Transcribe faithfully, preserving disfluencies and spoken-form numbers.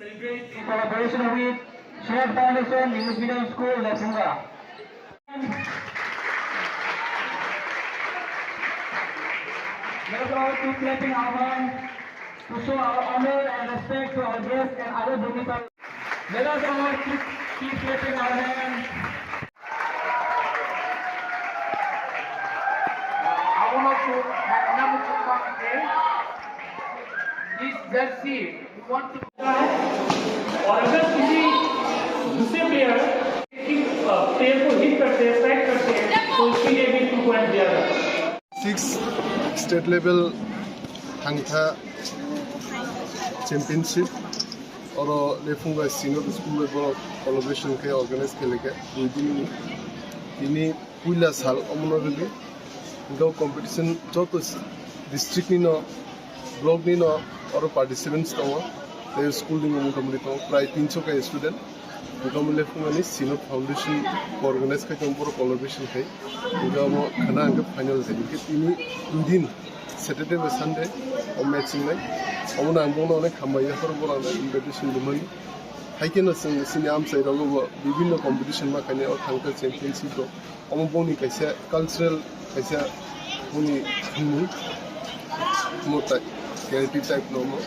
Celebrate in collaboration with Share Foundation, English Medium School, Lephunga. Let us all keep clapping our hands to show our honor and respect to our guests and other dignitaries. Let us all keep, keep clapping our hands. Abono chu, namo chu, this jersey, we want to और अगर किसी दूसरे प्लेयर, अ, प्लेयर को हिट करते हैं, स्ट्राइक करते हैं, तो उसके लिए भी टू पॉइंट दिया जाता है। Six state level thangtha championship oro Lephunga Synod School bai borok collaboration khe organize khe lekha dui din ni. Tini puila sal omono rwdi. Hingke o competition joto district ni no, block ni no oro participants tongo. Tei school ni motamoti tongo prai tinso kai student. Hingke omo Lephunga ni Synod Foundation organize khai tongo, borok collaboration khai. Hingke omo khana hingke final khai. Hingke tini dui din Saturday bai Sunday o match wngnai. Omono ang bono onek hambai ya, borok ang invitation rimani. Hai kheno chwng chini amchai rogo bo bibinno competition ma khainai o thangkhe championship rok. Omo boni kaisa cultural, kaisa boni thwngmung, omo tai creative type no omo.